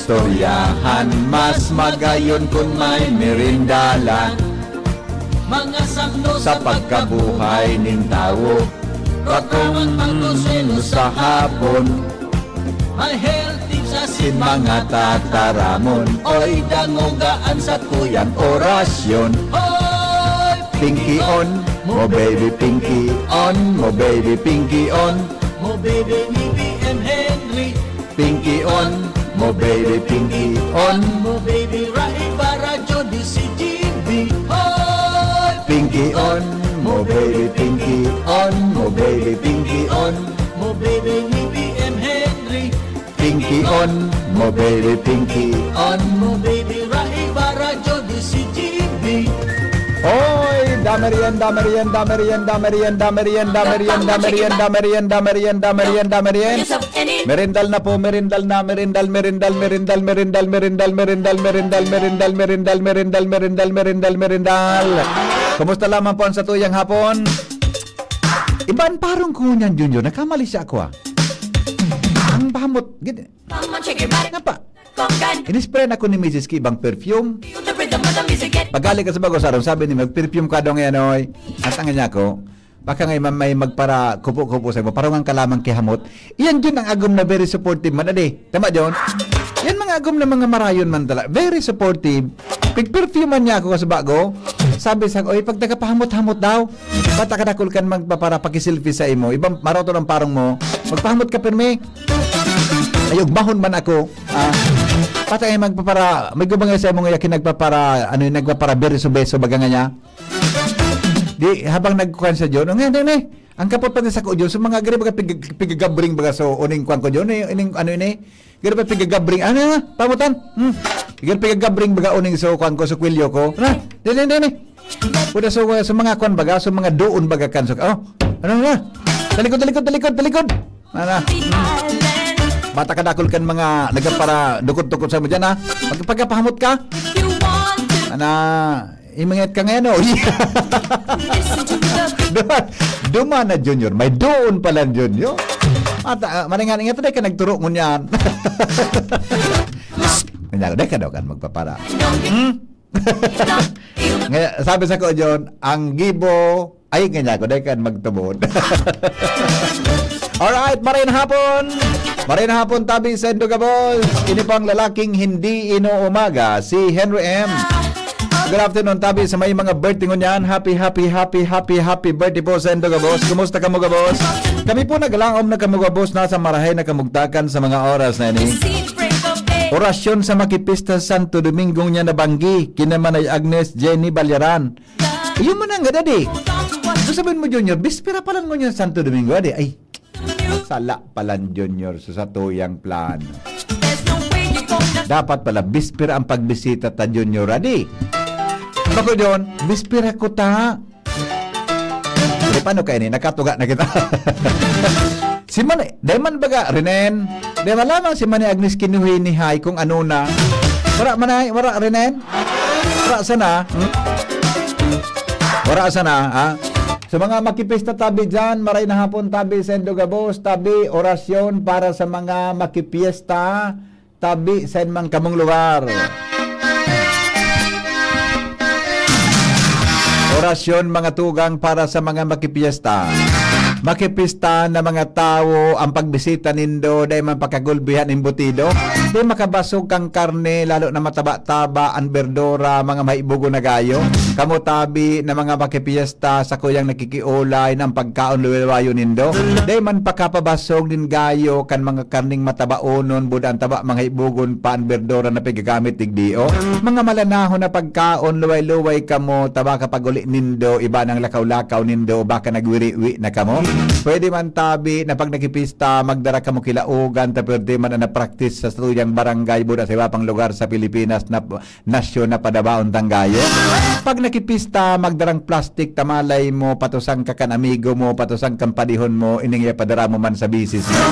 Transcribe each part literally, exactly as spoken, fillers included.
Istoryahan mas magayon kun may merindalan. Mga samno sa pagkabuhay nin tawo. Programang pagkonsehos sa hapon. May health tips asin mga tataramon. Oy, dangoga an satuyang orasyon. Hoy! Pinky on mo, baby, pinky on mo, baby, pinky on. Mo baby ni B M Henry. Pinky on mo, baby, pinky on. Mo baby Rai Barajo di si G B. Hoy! Pinky on mo, baby, pinky on mo, baby, pinky on. Mo baby ni B M Henry. Pinky on mo, baby, pinky on. Mo baby Rai Barajo di si G B. Oy, damerienda, merienda, merienda, merienda, merienda, merienda, merienda, merienda, merienda, merienda, merienda, merienda. Merindal na po, merindal na, merindal, merindal, merindal, merindal, merindal, merindal, merindal, merindal, merindal, merindal, merindal, merindal, merindal, merindal. Kumusta lamang po ang satuyang hapon? Iba an parong ko ngunyan, Junior. Nagkamali siya ako, ah. Ang bahamot, gid-, Mama, shake your body. Napa? Congan. Inispray na ko ni misis ki ibang perfume. Feel the rhythm of the music, get Pagkali ka sa bago, sarong sabi ni, "Mag-perfume ka daw ngayon, oy." At ang niya ko, baka nga may, may magpara kupo-kupo sa mo, parungan ka lamang kihamot. Iyan yun ang agom na very supportive man, adi. Tama, John? Yan mga agom na mga marayon man tala. Very supportive. Pig-perfume man niya ako sa bago. Sabi sa, "Oy, pag tagapahamot-hamot daw." Bata ka dakul kan magpapara pakiselfie sa imo. Ibang maroto ng parong mo. Magpahamot ka pirmi. Ay, ugmahon man ako. Ah, patay magpapara, may gubang sa imo nga yakin nagpapara, ano yung nagpapara beso-beso baga nga niya. Di, habang nagkuhan sa John, ang hindi, hindi. Ang kapot pa din sa ko, John, sa mga gari, baga pig-, pigagabring baga, so, uning kwan ko, John, eh, ining, ano yun eh? Gari pa pigagabring, ano na, pamutan? Hmm. Gari pigagabring baga, uning so, kwan ko, so kwelyo ko. Na, hindi, hindi, hindi. Puda so, so mga kwan baga, so mga doon baga kan, so, oh, ano na? Talikod, talikod, talikod, talikod. Ana. Bata ka dakul kan mga nagpapara dukot-dukot sa mo dyan, ha? Pag, pagkapahamot ka? Ana, imangat ka ngayon, oh. Duma, duma na, Junior. May doon pala, Junior. Mata, ah, maringan, ingat na ka nagturo ngunyan. Kanya, dahil ka daw kan magpapara. Hmm? Nga, sabi sa ko, John, ang gibo, ay, kanya ko, dahil kan magtubod. Alright, maray na hapon. Maray na hapon, tabi sa Indo Gabos. Ini po ang lalaking hindi inuumaga, si Henry M. Good afternoon, tabi sa may mga birthday ngunyan. Happy, happy, happy, happy, happy birthday po sa Indo Gabos. Kumusta kamo, Gabos? Kami po naglaom na kamo, Gabos, nasa marahay na kamugtakan sa mga oras na ini. Orasyon sa makipista Santo Domingo niya nabanggi, kina Manay Agnes, Jenny Balyaran. Iyo man ang gada, di. So, sabihin mo, Junior, bispera pa lang ngunyan Santo Domingo, di. Ay, sala pala, Junior, sa satuyang plano. Dapat pala, bispera ang pagbisita ta, Junior, adi. Bako, John, bispera ko ta. Di, paano kayo ni? Nakatuga na kita. Si Manay, dahil man baga, Renen, dahil man lamang si Manay Agnes kinuhi ni Hay kung ano na. Wala, Manay, wala, Renen. Wala sana. Hmm? Wala sana, ha? Sa mga makipista tabi dyan, maray na hapon tabi sa Indo Gabos, tabi, orasyon para sa mga makipiesta tabi sa inmang kamong lugar. Orasyon, mga tugang, para sa mga makipiesta. Makipista na mga tawo, ang pagbisita nindo, dai man pakagulbihan embutido, dai makabasog kang karne, lalo na mataba-taba, ang berdura, mga maibugo na gayo. Kamo tabi na mga makipiesta, sa kuyang nakikiolay na ang pagkaon luway-luwayo nindo, dai man pakapabasog nin gayo kan mga karning matabaonon, buda ang taba, mga ibugon pa, ang berdura na pigagamit digdi, o mga malanahon na pagkaon, luway-luway kamo, taba ka pag-uli nindo, iba nang lakaw-lakaw nindo, baka nagwiri-wi na kamo. Pwede man tabi na pag nakipista, magdara kamo kilaogan, ta pwede man ang na-practice sa tuyang barangay, buda sa iba pang lugar sa Pilipinas na nasyon na padabaon tang gayo. Pag nakipista, magdarang plastik, tamalay mo, patusang ka kan amigo mo, patusang kan padihon mo, ini nga ipadara mo man sa bisis mo.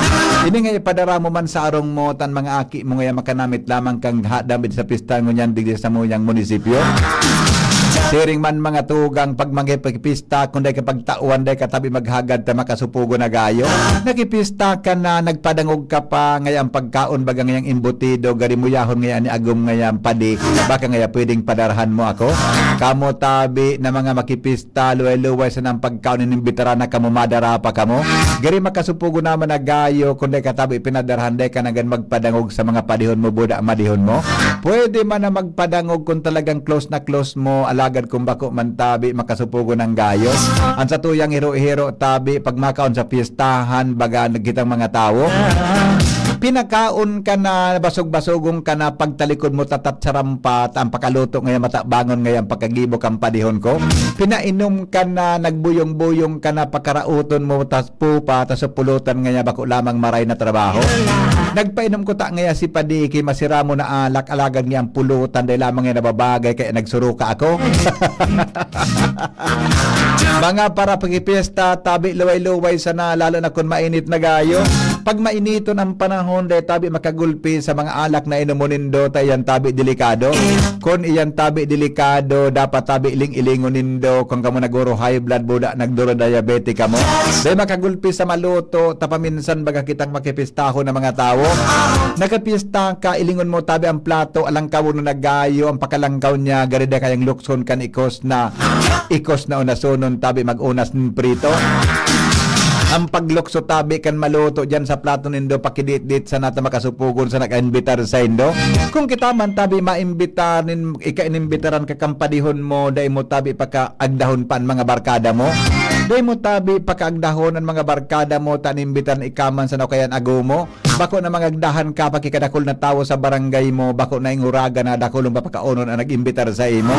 Ini nga ipadara mo man sa arong mo, tan mga aki mo, ngaya makanamit lamang kang hadam sa pista ngunyan digdi sa samuyang munisipyo. Siring man mga tugang, pag makipagpista, kung dai ka pagtawan, dai ka tabi maghagad ta makasupugon na gayo. Nakipista ka na, nagpadangog ka pa, ngaya ang pagkaon baga ngayang imbutido, garimuyahon ngaya ni agom ngaya ang padi, baka ngaya pwedeng padarahan mo ako. Kamo tabi na mga makipista, luway-luway sana ang pagkaon, inimbitaran na kamo, madara pa kamo. Gari makasupugon naman na gayo, kung dai ka tabi pinadarahan, dai ka na gan magpadangog sa mga padihon mo, buda madihon mo. Pwede man na magpadangog kung talagang close na close mo, alagad kung bako man tabi, makasupugon ang gayo. Ang satuyang hiro-hiro tabi, pag makaon sa pistahan, baga kitang mga tawo, pinakaon ka na, basog-basogon ka na, pagtalikod mo, tatat sa rampat, ang pakaluto ngayon, matabangon ngayon, pagkagibo kang padihon ko. Pinainom ka na, nagbuyong-buyong ka na, pakarauton mo, tas pupa, tas pulutan ngayon, bako lamang maray na trabaho. Nagpainom ko ta ngaya si Padiki, masira mo na alak, alagad ngayang pulutan, dahil lamang yan nababagay, kaya nagsuruka ako. Mga para pagipista, tabi luway-luway sana, lalo na kung mainit na gayo. Pag mainiton ang panahon, dahil tabi makagulpi sa mga alak na inom mo nindo, ta iyan tabi delikado. Kung iyan tabi delikado, dapat tabi iling-ilingon nindo. Kung kamo naguro high blood, buda, nagduro diabetic kamo. Dahil makagulpi sa maluto, ta paminsan baga kitang makipistahon na mga tawo. Nakapista ka, ilingon mo tabi ang plato, alangkawon na nagayo, ang pakalangkaw niya, gari da kayang lukson kan ikos na, ikos na unasonon, tabi mag-unas nin prito. Ang paglukso tabi kan maluto diyan sa plato nindo, pakidit-dit sana ta makasupugon sa nag-imbitar saindo. Kung kita man tabi maimbitar nin ika inimbitaran ka kan padihon mo, dai mo tabi pakaagdahon pa an mga barkada mo. Dai mo tabi pakaagdahon an mga barkada mo, ta inimbitaran ika man sana o kaya an ago mo. Bako na mangagdahan ka, pakikadakul na tawo sa barangay mo, bako na inguragan na dakulon papakaonon an nag-imbitar sa imo.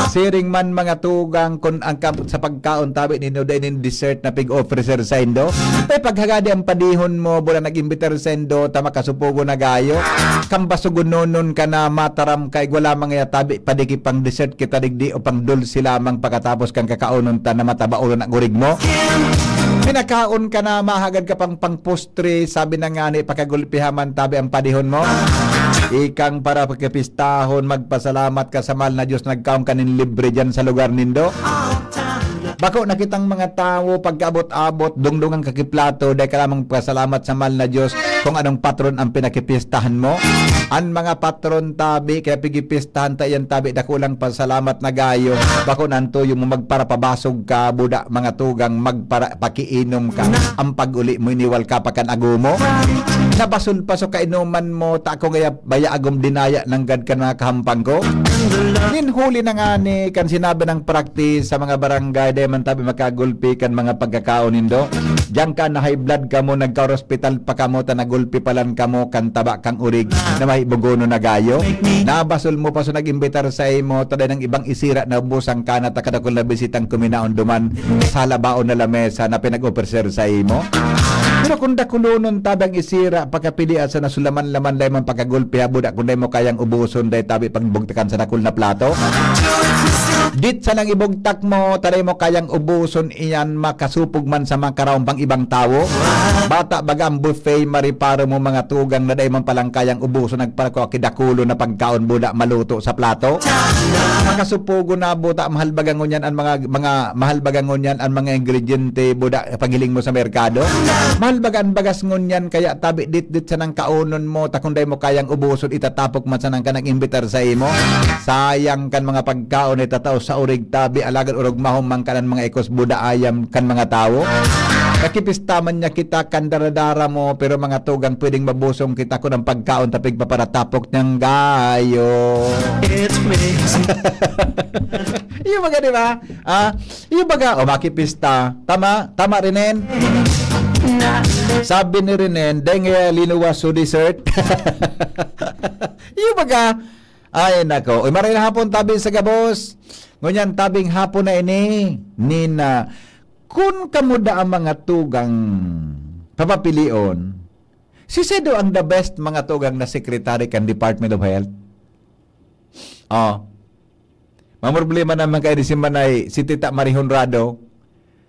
Siring man mga tugang, kun ang kam-, sa pagkaon tabi ninyo, dai nin dessert na pig-offer saindo. Tay paghagadi ang padihon mo, buda nag-imbitar saindo, ta makasupugon na gayo. Kang basugononon ka na, mataram ka, igwa lamang ngaya tabi, padiki pang dessert kita digdi o pang dulce lamang pakatapos kan kakaonon ta na mataba ulo na gurig mo. Pinakaon ka na, mahagad ka pang pang postre, sabi na ngani, pakagulpihan man tabi ang padihon mo. Ikang para pagkapistahon, magpasalamat ka sa mahal na Diyos, nagkaon ka nin libre diyan sa lugar nindo. Bako na kitang mga tawo, pagkaabot-abot, dungdungan ka ki plato, dai ka lamang pasalamat sa mahal na Diyos kung anong patron ang pinakipistahan mo. An mga patron tabi, kaya pigipistahan ta iyan tabi, dakulang pasalamat na gayo. Bako na ang tuyo mo, magparapabasog ka, buda, mga tugang, magpara-, pakiinom ka. Ang pag-uli mo, iniwal ka pa kan ago mo. Nabasol pa so kainuman mo, ta ako ngaya baya agom dinaya nanggad kan mga kahampang ko. Nin huli na ngani, kan sinabi ng practice sa mga barangay, dai man tabi makagulpi kan mga pagkakaon nindo. Diyan ka na high blood kamo, nagka-hospital pa kamo, ta nagulpi palan kamo, kan taba kang urig, na mahibugono na gayo. Nabasol mo pa so nag-imbitar sa imo, ta dai nang ibang isira na ubusan ka na, ta kadakul na bisitang kuminaon duman sa halabaon na lamesa na pinag-offer sa imo. Pero kung dakulonon tabi ang isira, pakapilian sa nasulaman-laman, dai man pakagulpi, habuda kung dai mo kayang ubuson, dai tabi pagbugtakan sa dakul na plato. Dit sanang ibugtak mo, ta dai mo kayang ubuson iyan, makasupog man sa mga karaon pang ibang tawo. Bata baga ang buffet, mariparo mo mga tugang na dai man palang kayang ubuson, nagparako aki dakulo na pagkaon, buda, maluto sa plato. Makasupugo na, buta, mahal baga ngunyan ang mga, mga, mahal baga ngunyan ang mga ingrediente, buda, paghiling mo sa merkado. Mahal baga ang bagas ngunyan, kaya tabi dit-dit sanang kaonon mo, ta kung dai mo kayang ubuson, itatapok man sanang ka nag-imbitar sa imo. Sayang kan mga pagkaon, itatao sa urig tabi, alagad orog mahumang ka ng mga ikos, buda, ayam kan mga tawo. Nakipista man niya kita kan daradara mo, pero mga tugang, pwedeng mabusong kita kun ang pagkaon ta pigpaparatapok niyang gayo. It's crazy. Yung mga, di ba? Ah, yung baga, o, makipista. Tama? Tama, Rinen? Sabi ni Rinen, "Deng, eh, linuwas so dessert." Yung baga, ay, nako. Uy, maray na hapon, tabi sa gabos. Ngunyan, tabing hapon na ini, nina, kun kamo da ang mga tugang papapilion, si Sedo ang the best mga tugang na secretary kan Department of Health? Oh. Mamroblema naman kayo di si Manay, si Tita Marie Honrado.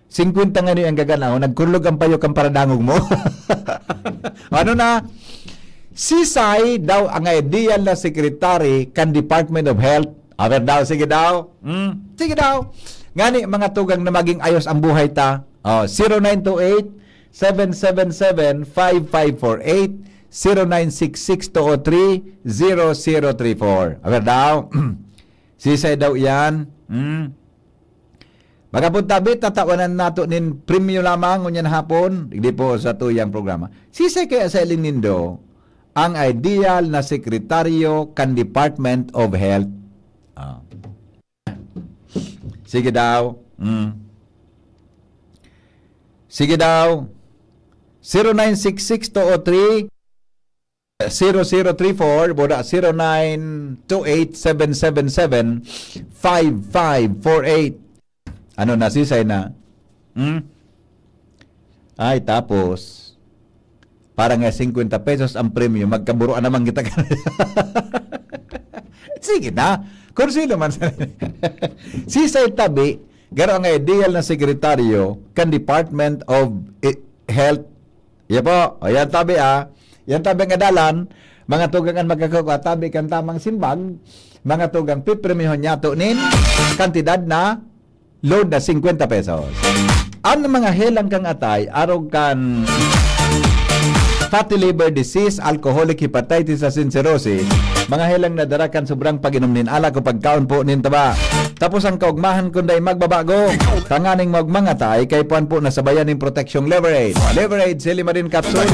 Singkwenta ngani ang gaganaw, nagkurlog ang payo kan paradangog mo. Ano na? Si Sai daw ang ideal na secretary kan Department of Health. Aber daw, sige daw. Hmm? Sige daw. Ngani, mga tugang, na maging ayos ang buhay ta. Oh, zero nine two eight, seven seven seven, five five four eight, zero nine six six two oh three, zero zero three four. Aber daw. Sisay daw iyan? Hmm? Magapod tabi, tatawanan nato nin premyo lamang ngunyan hapon, digdi po sa tuyang programa. Sisay kaya sa iling nindo ang ideal na sekretaryo kan Department of Health? Ah. Sige daw. Mm. Sige daw. Zero nine six six two oh three, zero zero three four, boda zero nine two eight seven seven seven five five four eight. Ano, nasisay na? Hmm? Ay, tapos, para nga singkwenta pesos ang premyo, magkaburuan naman kita. Sige na, kung sino man sa sisay tabi, garo ang ideal na sekretaryo kan Department of I-, Health. Iya po, o yan tabi ah. Yan tabi nga dalan, mga tugang an magkakukwa, tabi kan tamang simbag, mga tugang pipremyahon niyato nin kantidad na load na singkwenta pesos. An mga helang kan atay, arog kan fatty liver disease, alcoholic hepatitis asin cirrhosis, mga helang na dara kan sobrang pag-inom nin alak o pagkaon po nin taba. Tapos ang kaugmahan kun dai magbabago, tanganing magmangatay, kay puan po nasabayan nin proteksyong Liver Aid. Liver Aid Silimarin Capsule.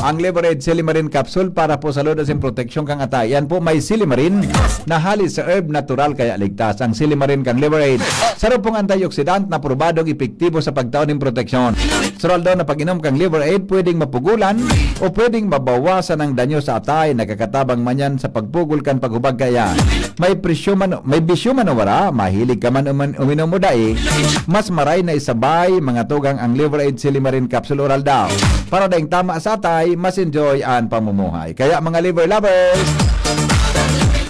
Ang Liver Aid Silimarin Capsule para po sa load asin proteksyon kan atay. Yan po may silimarin na hali sa herb, natural kaya ligtas. Ang silimarin kan Liver Aid, saro pong antioxidant na probadong epektibo sa pagtao nin proteksyon. Natural daw na pag-inom kan Liver Aid, pwedeng mapugulan o pwedeng mabawasan ang danyo sa atay. Nakakatabang man yan sa pagpugol kan paghubag kaya. May presyo man, may bisyo man o wara, mahilig ka man uman-, uminom o dai, mas maray na isabay, mga tugang, ang Liver Aid Silimarin Capsule Oral daw. Para daing tama sa atay, mas enjoy ang pamumuhay. Kaya, mga liver lovers,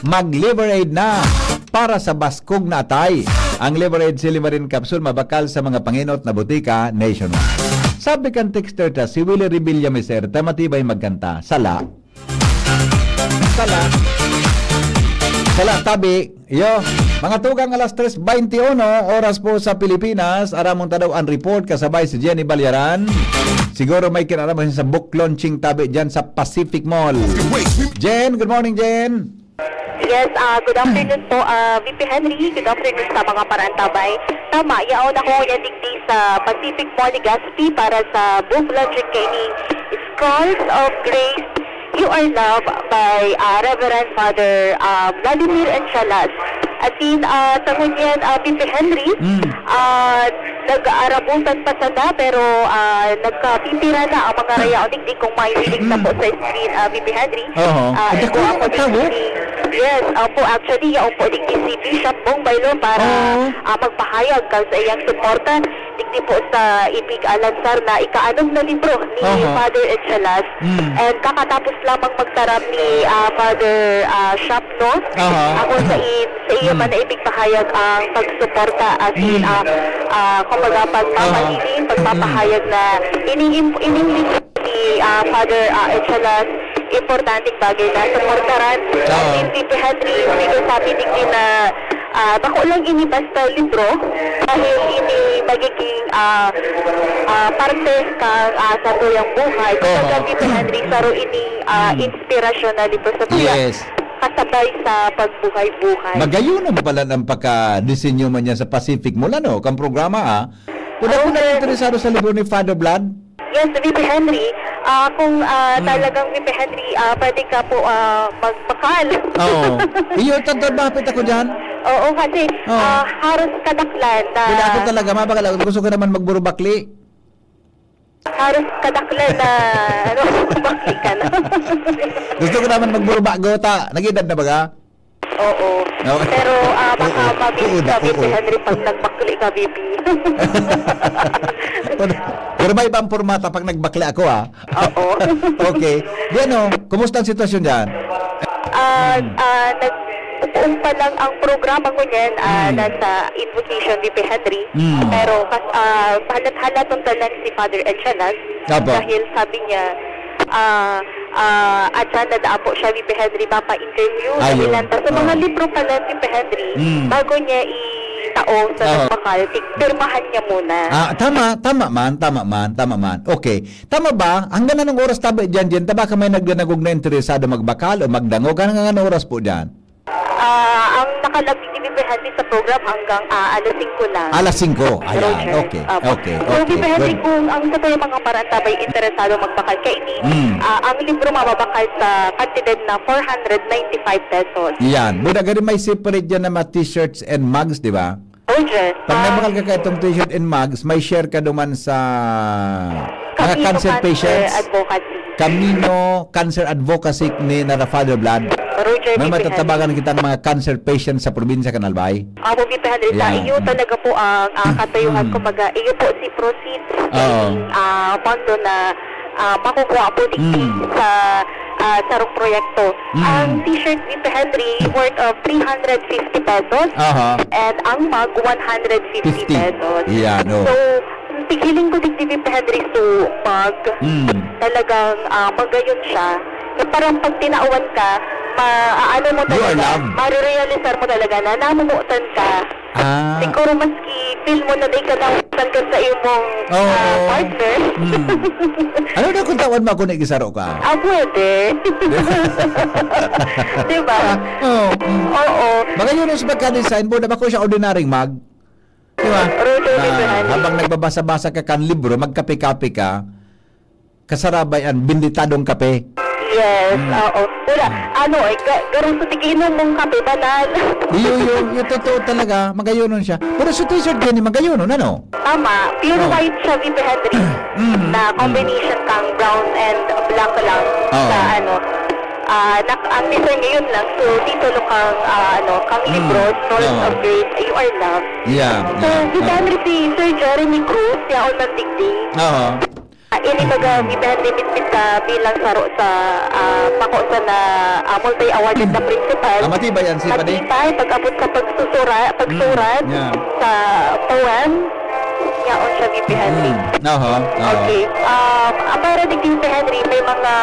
mag-Liver Aid na para sa baskog na atay. Ang Liver Aid Silimarin Capsule mabakal sa mga pangenot na botika nationwide. Sabi kan texter ta, si Willie Revilla Miser, ta matibay magkanta. Sala. Sala. Sala, tabi. Iyo. Mga tugang, alas tres veintiuno, oras po sa Pilipinas. Aramon ta daw an report kasabay si Jenny Balyaran. Siguro may kinaraman sa book launching tabi dyan sa Pacific Mall. Jen, good morning, Jen. Yes, ah, good afternoon po, ah, V P Henry. Good afternoon sa mga parantabay. Tama, yaon ako ngayon digdi sa Pacific Mall Legazpi para sa book launching kaining Scrolls of Grace, You Are Loved by, ah, Reverend Father, ah, Vladimir Enchalas. As in, ah, sa ngunyan, ah, V P Henry, Mm. ah, nag-aarabutan pa sana, pero, ah, nagkapipira na ang mga rayaon digdi kung mahihiling na po sa screen, ah, V P Henry. Oho. Ah, Ay, ito dako ang ang tao. Digdi. Yes, opo, actually, yaon po digdi si Bishop Bong Bailo para, Oo. ah, magpahayag kan sa iyang suporta digdi po sa ipig-alansar na ikaanom na libro ni Oho. Father Enchalas. Mm. And kakatapos lamang magtaram ni, ah, Father, ah, Shop, no? Aha. Ako sa i-, sa iyo Mm. man na ipigpahayag ang pagsuporta as in, Mm. ah, ah, kumbaga, pagmamaliling, Aha. pagpapahayag Mm. na ining, ining libro ni, ah, Father, ah, Echalas, importanteng bagay na suportaran. Aha. As in, V P Henry, sige, sabi digdi na, ah, bako lang ini basta libro, dahil ini magiging, ah, ah, parte kang, ah, sa tuyang buhay. Kumbaga, Aha. V P Henry, saro ini, ah, Mm. inspirasyon na libro sa tuya. Yes. Kasabay sa pagbuhay-buhay. Magayon naman pala ang pagka-disenyo man niya sa Pacific Mall, ano, kang programa, ah. Wala ko Okay. na interesado sa libro ni Father Vlad. Yes, V P Henry. Ah, kung, ah, Hmm. talagang V P Henry, ah, pwede ka po, ah, magbakal. Oo. Iyo, tantod mahapit ako dyan. Oo, kasi, Oo. ah, haros kadaklan na Wala ako talaga, mabakal ako. Gusto ko naman magburubakli. Haros kadaklan na, ano, bakli ka na. Gusto ko naman magburubak gota. Nag-edad na baga? Oo. Oo. Pero, ah, baka Oo. mabilis Oo na, ka, V P oo. Henry, pag nagbakli ka, V P. Pero, pero may ibang pormata pag nagbakli ako, ah. Oo. Okay. Di ano, kumusta ang sitwasyon dyan? Ah, Hmm. ah, nag-, upo pa lang ang programa ngunyan, ah, Hmm. nasa invocation, V P Henry. Hmm. Pero kas-, ah, halat-halaton ka lang si Father Enchalas Apo. dahil sabi niya, ah, Ah, at siya na daan po siya, V P Henry, mapa-interview. Ayun. Dahilan ta sa mga Oo. libro pala, V P Henry, Mm. bago niya itao sa Oo. nagbakal, tig-, pirmahan niya muna. Ah, tama, tama man, tama man, tama man. Okay. Tama ba? Hanggang anong oras tabi diyan, diyan? Taba ka may nagdanagog na interesado magbakal o magdangog? Hanggang anong oras po diyan? Ah, ang nakalagay ni V P Henry sa program hanggang, ah, alas singko lang. Alas singko. Ayan. Roger. Okay. Apo. Okay. So, Okay. V P Henry, Good. kung ang sa tayo mga paraan tabay interesado magbakal kaini, Mm. ah, ang libro mababakal sa kantidad na four hundred ninety-five pesos. Yan. Buda gani may separate dyan na mga t-shirts and mugs, di ba? Roger. Pag Ah, nagbakal ka ka itong t-shirt and mugs, may share ka duman sa mga Camino cancer Cancer patients. Advocacy. Camino Cancer Advocacy ni Nara Father Blood. Roger, May V P Henry. matatabangan kitang mga cancer patients sa probinsya kan Albay. Apo, V P Henry, sa Yan. iyo talaga po ang, ah, katayuhan. Mm. Kumbaga, iyo po si proceeds Oo. kaning, ah, pondo na, ah, makukuha po digdi Mm. sa, ah, sarong proyekto. Mm. Ang t-shirt, V P Henry, worth of three hundred fifty pesos. Aha. And ang mug, one hundred fifty Fifty. pesos. Yan, oh. So, tighiling ko digdi, V P Henry, so, mug, Mm. talagang, ah, magayon siya. Na parang pag tinawan ka, ma-, ano mo You are talaga, loved. marirealisar mo talaga na namomotan ka. Ah. Siguro maski feel mo na di ka namomotan ka sa imong, Oo. ah, partner. Mm. Ano na kung tawan mo ako na igisaro ka? Ah, pwede. Di ba? Ah, oo. Mm. Oo. Magayon sa pagka-design, buda ba ko siya ordinaryong mug? Di ba? Roger, Ah, Roger, habang nagbabasa-basa ka kan libro, magkape-kape ka, kasarabay an benditadong kape. Yes, Mm. oo. Wala, Mm. ano, eh, ga-, garo sa tigiinom mong kape, banal. Iyo, iyo, iyo, totoo talaga, magayonon siya. Pero sa t-shirt gani, magayonon, ano? Tama, pure Oh. white siya, V P Henry, Mm, na mm. combination kang brown and black lang Oh. sa, ano, ah, nak-, ang design ngayon lang, so, titulo kang, ah, ano, kang Mm. libro, Snows Oh. of Grace, You Are Loved. Yeah, So, yeah, V P oh. Henry, si Sir Jeremy Cruz, yaon man digdi. Oo. Ah, ini baga, V P Henry, bitbit ka bilang saro sa, ah, bako sa na, ah, multi-awarded na principal. Ah, matibay yan, si Padi. Matibay, pag-abot sa pagsusura-, pagsurat, Mm, yeah. sa poem, yaon siya, V P Henry. Mm, aha, aha. Okay. Um, ang para digdi, V P Henry, may mga,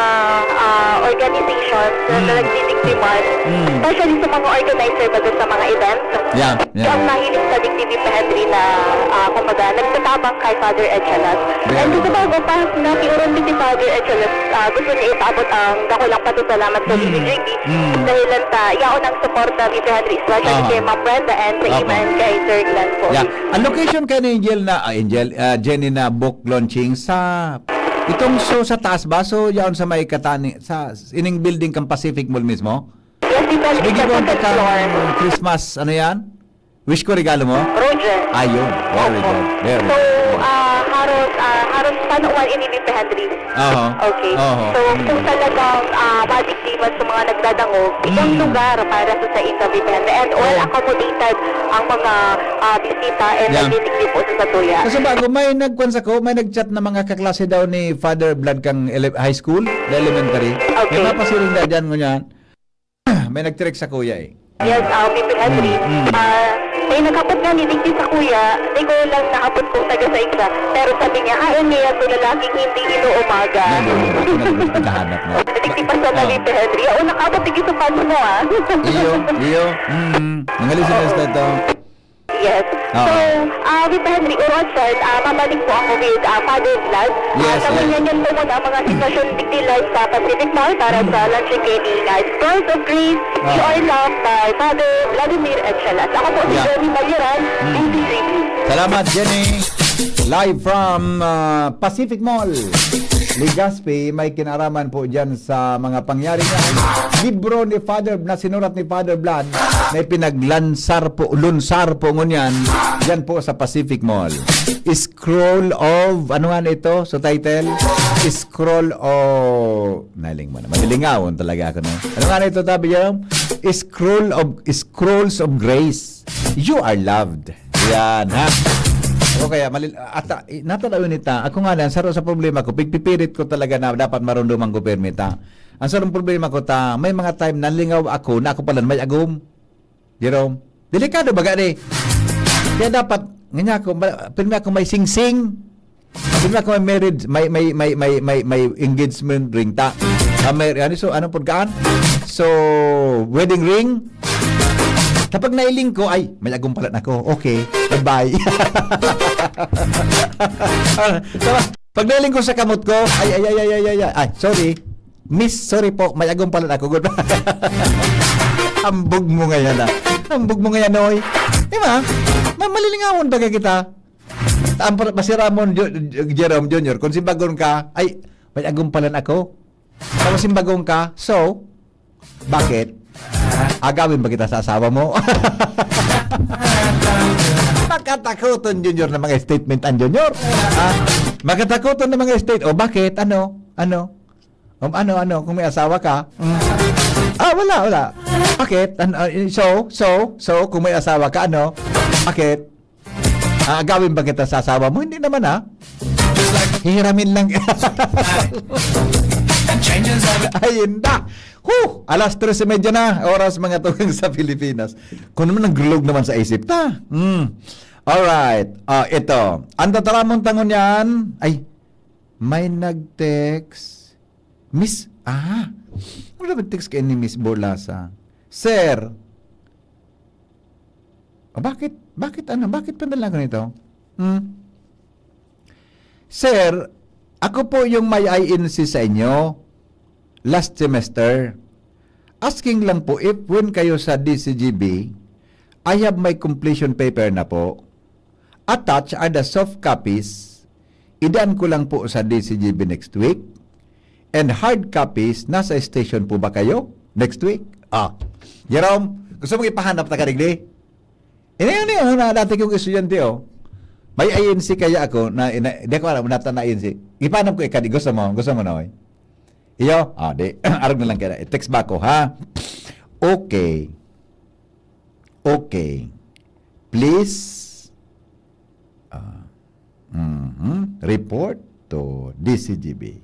ah, organizations na Mm. nagdidiktiman, Mm. especially sa mga organizer baga sa mga events. Yeah, yeah. Ang nahiling sa digdi, V P Henry, na, ah, kumbaga, nagtatabang kay Father Echelas. Very And sa good. bago pa, nakiuron din si Father Echelas, ah, gusto niya ipabot ang dakulang pasasalamat sa Mm. D D J D. Mm. Dahil lang sa yaon ang suporta, V P Henry, especially Aha. kay Ma'am Brenda and sa Opo. Iman kay Sir Glenn po. Yeah. Ang location kay ni Angel na, ah, Angel, ah, Jenny na book launching sa itong so sa taas ba? So, yaon sa may Katani, sa ining building kang Pacific Mall mismo? Yes, V P Henry, Bigyan sa mo ang second kakang floor. Christmas, ano yan? Wish ko regalo mo? Roger. Ayun. Very Opo. good. Very So, good. ah, haros, ah, haros panuan ini ni Pe Henry. Oho. Okay. Oho. So, Mm. kung talagang, ah, madigdi man sa mga nagdadangog, itong Mm. lugar para sa saita, V P Henry. And well Oh. accommodated ang mga, ah, bisita and Yeah. nagdidigdi po sa satuya. Kasi bago, may nagkwan sa ko, may nag-chat na mga kaklase daw ni Father Vlad kang ele-, high school, na elementary. Okay. May mapasiring na dyan, ngunyan. May nag-text sa kuya eh. Yes, ah, V P Henry. Mm, mm. Ah, may naghapot nga ni digdi sa kuya, di ko lang nahapot kung taga sa inyo. Pero sabi niya, "Haen niya yan sa lalaking hindi inuumaga." Yan, yan, yan. Nag-, naghahanap na. Digdi pa sa Ah. V P Henry. Oo, nakabot digdi sa fans mo, ah. Iyo, iyo. Mm. Mga listeners Oo. na ito. Yes. Oo. So, ah, V P Henry, Urochan, ah, mabalik po ako with, ah, Father Vlad. Ah, Yes, sa yes. ngayon, yan po muna ang mga sitwasyon digdi live sa Pacific Mall para Mm. sa launching kay ni, ah, Scrolls of Grace, Ah. You Are Loved by Father Vladimir Echelas. Ako po si Yeah. Jenny Baliran, Mm. D D C. Salamat, Jenny. Live from, ah, Pacific Mall, Legazpi. May kinaraman po dyan sa mga pangyari na libro ni Father, na sinurat ni Father Vlad, na ipinaglansar po, lunsar po ngunyan, dyan po sa Pacific Mall. Scroll of, ano nga na ito? So title? Scroll of, naling mo na. Malilingawon talaga ako, no? Ano nga na ito, tabi dyan? Scroll of, Scrolls of Grace. You are loved. Yan, ha? Ako kaya, malil-, ata, i-, natalaw yun ita. Ako nga na, saro sa problema ko, pigpipirit ko talaga na dapat marunduman ko permi ta. Ang sarong problema ko ta, may mga time nalingaw ako na ako pala may agom. Jerome, delikado ba gani? Kaya dapat, nga niya ako, ma-, pirmi ako may singsing. Pirmi ako may marriage, may, may, may, may, may, may engagement ring ta. Ah, may, ano, so, ano pod kaan? So, wedding ring. Kapag nailing ko, ay, may agom pala ako. Okay, goodbye. Ah, so, pag nailing ko sa kamot ko, ay, ay, ay, ay, ay, ay, ay, ay, sorry. Miss, sorry po, may agom pala ako. Goodbye. Ambog mo ngayon, ah. Ambog mo ngayon, oy. Di ba? Ma-, malilingawon ba kita? Ang pro-, masiramon, Jo-, Jerome Junior, kung simbagon ka, "Ay, may agom pala ako." Tapos simbagon ka, "So, bakit? Agawin ba kita sa asawa mo?" Makatakoton, Junior, na mga statement ang Junior. Ah, makatakoton na mga state. "O, bakit? Ano? Ano? Um, ano, ano? Kung may asawa ka?" Mm. "Ah, wala, wala." "Bakit? Ano, ah, so, so, so, kung may asawa ka, ano? Bakit? Ah, agawin ba kita sa asawa mo?" "Hindi naman, ah. Hihiramin lang." Ay, inda. Huh! Alas tres y media na, oras mga tugang sa Pilipinas. Kung naman, nagdulog naman sa isip ta. Hmm. Alright. Ah, ito. Ang tataramon tangon yan. Ay, may nag-text. Miss, ah, ano na text kayo ni Miss Borlasa? "Sir, ah, bakit, bakit ano, bakit padala ganito? Hmm? Sir, ako po yung may I N C sa inyo last semester. Asking lang po if when kayo sa D C G B, I have my completion paper na po. Attached are the soft copies. Idaan ko lang po sa D C G B next week. And hard copies, nasa station po ba kayo next week?" Ah, Jerome, gusto mong ipahanap ta ka digdi? Ini, ini, oh, na dati kong estudyante, oh. May I N C kaya ako na, na di ko alam, nata na I N C. Ipahanap ko ikadi, gusto mo? Gusto mo na, oy? Iyo? Ah, di. Arog na lang kaya. I-text ba ako, ha? Okay. Okay. Please, ah, mhm, report to D C G B.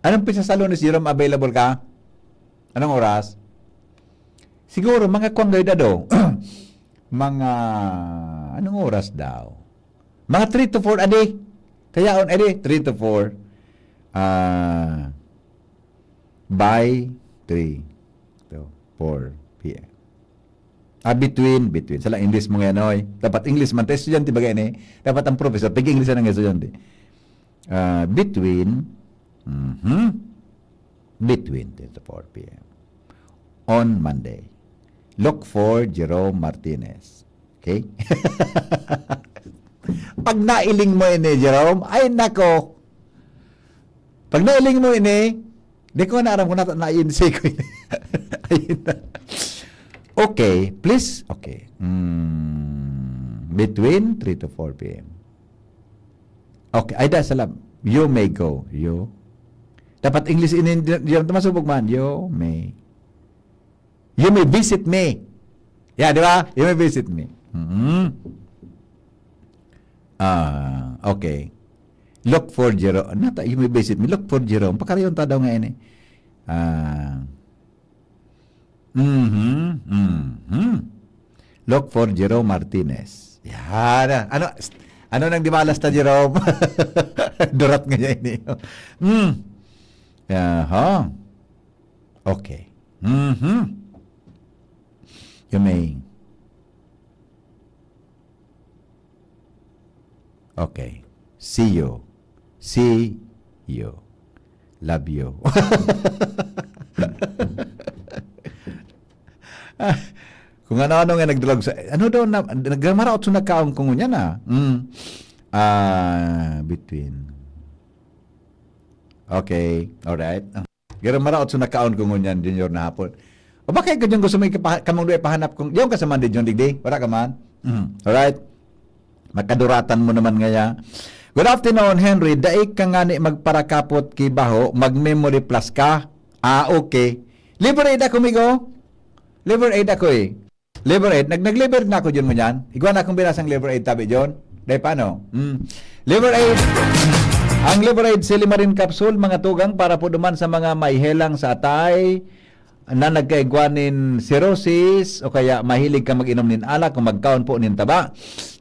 Anong pizza sa Lunes, Jerome, available ka? Anong oras? Siguro, mga kwang gayon, ado. Mga, anong oras daw? Mga three to four a day. Kaya on, edi, three to four. Ah, by three to four P M. Ah, between, between. Sala English mo ngayon, oy. Dapat English man. Ta estudyante baga ini. Dapat ang professor, pag-English ang estudyante. Ah, between, mhm, between three to four P M on Monday. Look for Jerome Martinez. Okay? Pag nailing mo ini, Jerome, ay nako. Pag nailing mo ini, di ko na aram kung nata-, na-I N C ko ini. Ayun na. Okay, please. Okay. Mm, between three to four P M. Okay, ay, da, salam. You may go. You. Dapat English ini, di, di, di masubog man. You may. You may visit me. Yeah, di ba? You may visit me. Mhm. Ah, okay. Look for Jerome. Nata, you may visit me. Look for Jerome. Pakarayon ta daw nga ini. Ah. Mhm. Mhm. Look for Jerome Martinez. Yan. Ano, ano nang dimalas ta, Jerome? Durat nga niya ini. Hmm. Aha. Okay. Mhm. You may. Okay. See you. See you. Love you. Ah, kung ano-ano nga nagdulag sa, ano daw na, nagmaraot sa nagkaon ko ngunyan, ah. Mm. Ah, between. Okay, alright. Garo maraot sa nakaon ko ngunyan, Junior, na hapon. O baka ikaw dyan gusto mo ikipa-, kamong duwa ipahanap kong, diyan ka sa Monday, John, digdi? Wala ka man? Mhm. Alright. Makaduratan mo naman ngaya. Good afternoon, Henry. Dai ka ngani magparakapot ki baho, mag-memory plus ka. Ah, okay. Liver aid ako, migo. Liver aid ako eh. Liver aid. Nag-, nag-liver na ako, John, ngunyan. Igwa na akong binasang liver aid, tabi, John. Dai pa, no? Mm. Liver aid. Ang liver aid, Silimarin capsule, mga tugang, para po duman sa mga may helang sa atay, na nagkaigwa nin cirrhosis, o kaya mahilig ka mag-inom nin alak o magkaon po nin taba.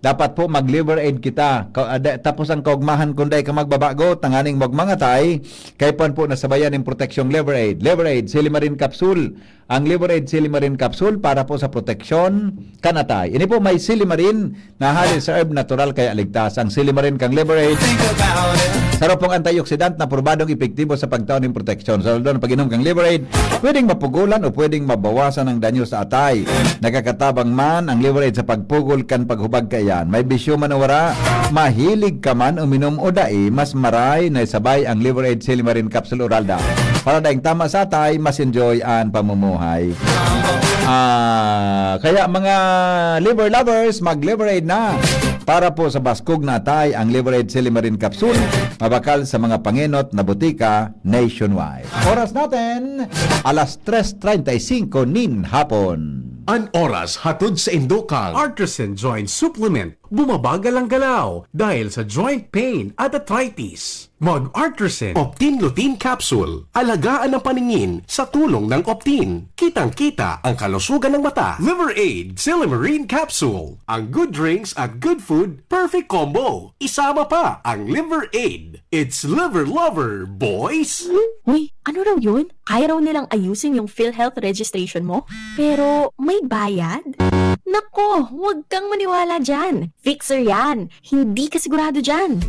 Dapat po mag-Liver Aid kita. Ka-, ah, da-, tapos ang kaugmahan, kung dai ka magbabago, tanganing magmangatay, kay pan po nasabayan ning proteksyong Liver Aid. Liver Aid, Silimarin Capsule. Ang Liver Aid Silimarin Capsule para po sa proteksyon kan atay. Ini po may silimarin na hali sa herb natural kaya ligtas. Ang silimarin kang Liver Aid, saro pong antioxidant na probadong epektibo sa pagtao ning proteksyon. Sa lalo na pag-inom kang Liver Aid, pwedeng mapugulan o pwedeng mabawasan ang danyo sa atay. Nakakatabang man ang Liver Aid sa pagpugol kan paghubag kaiyan. May bisyo man o wara, mahilig ka man uminom o dai, mas maray na isabay ang Liver Aid Silimarin Capsule Oralda. Para daing tama sa atay, mas enjoy an pamumuhay. Ah, kaya mga liver lovers, mag-Liver Aid na. Para po sa baskog na atay, ang Liver Aid Silimarin Capsule, mabakal sa mga pangenot na botika nationwide. Oras natin, alas tres treinta y cinco nin hapon. An oras hatod sa indo kang Artisan Joint Supplement. Bumabagal ang galaw dahil sa joint pain at arthritis. Mag Artisan Optin Lutein Capsule. Alagaan ang paningin sa tulong ng Optin. Kitang-kita ang kalusugan ng mata. Liver Aid Silimarin Capsule. Ang good drinks at good food, perfect combo. Isama pa ang Liver Aid. It's Liver Lover, boys! Uy, ano raw yun? Kaya raw nilang ayusin yung PhilHealth registration mo? Pero may bayad? Nako, huwag kang maniwala dyan. Fixer yan. Hindi ka sigurado dyan.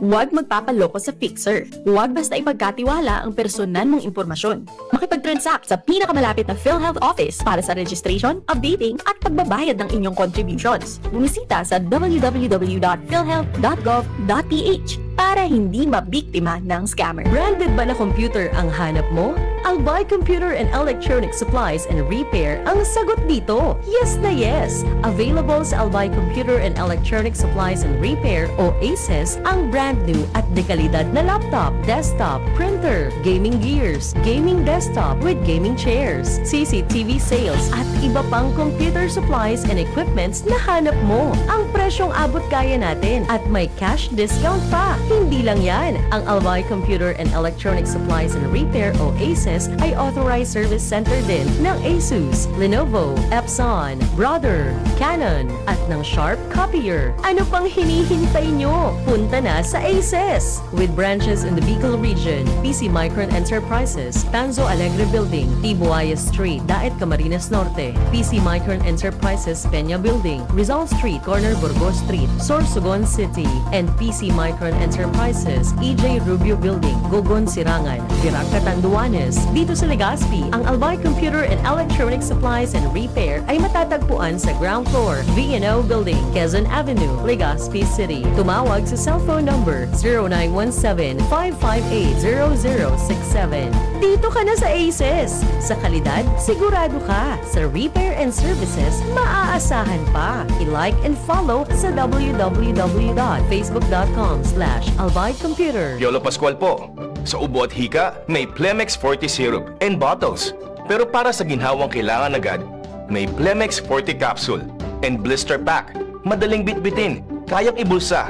Huwag magpapaloko sa fixer. Huwag basta ipagkatiwala ang personal mong impormasyon. Makipag-transact sa pinakamalapit na PhilHealth office para sa registration, updating, at pagbabayad ng inyong contributions. Bumisita sa w w w dot philhealth dot gov dot p h para hindi mabiktima ng scammer. Branded ba na computer ang hanap mo? Albay Computer and Electronic Supplies and Repair ang sagot dito. Yes na yes! Available sa Albay Computer and Electronic Supplies and Repair o ACES ang brand new at dekalidad na laptop, desktop, printer, gaming gears, gaming desktop with gaming chairs, C C T V sales, at iba pang computer supplies and equipments na hanap mo. Ang presyong abot kaya natin at may cash discount pa. Hindi lang yan, ang Albay Computer and Electronic Supplies and Repair o ACES ay authorized service center din ng Asus, Lenovo, Epson, Brother, Canon, at ng Sharp Copier. Ano pang hinihintay nyo? Punta na sa ACES! With branches in the Bicol region, P C Micron Enterprises, Tanzo Alegre Building, Tibuaya Street, Daet, Camarines Norte, P C Micron Enterprises, Peña Building, Rizal Street, corner Burgos Street, Sorsogon City, and P C Micron Enterprises, E J Rubio Building, Gogon, Sirangan, Virac, Catanduanes. Dito sa Legazpi, ang Albay Computer and Electronic Supplies and Repair ay matatagpuan sa ground floor, V and O Building, Quezon Avenue, Legazpi City. Tumawag sa cellphone number zero nine one seven, five five eight, zero zero six seven. Dito ka na sa ACES! Sa kalidad, sigurado ka. Sa repair and services, maaasahan pa. I-like and follow sa w w w dot facebook dot com slash albay computer. Piolo Pascual po. Sa ubo at hika, may Plemex Forte Syrup and bottles. Pero para sa ginhawang kailangan agad, may Plemex Forte Capsule and Blister Pack. Madaling bitbitin, kayang ibulsa.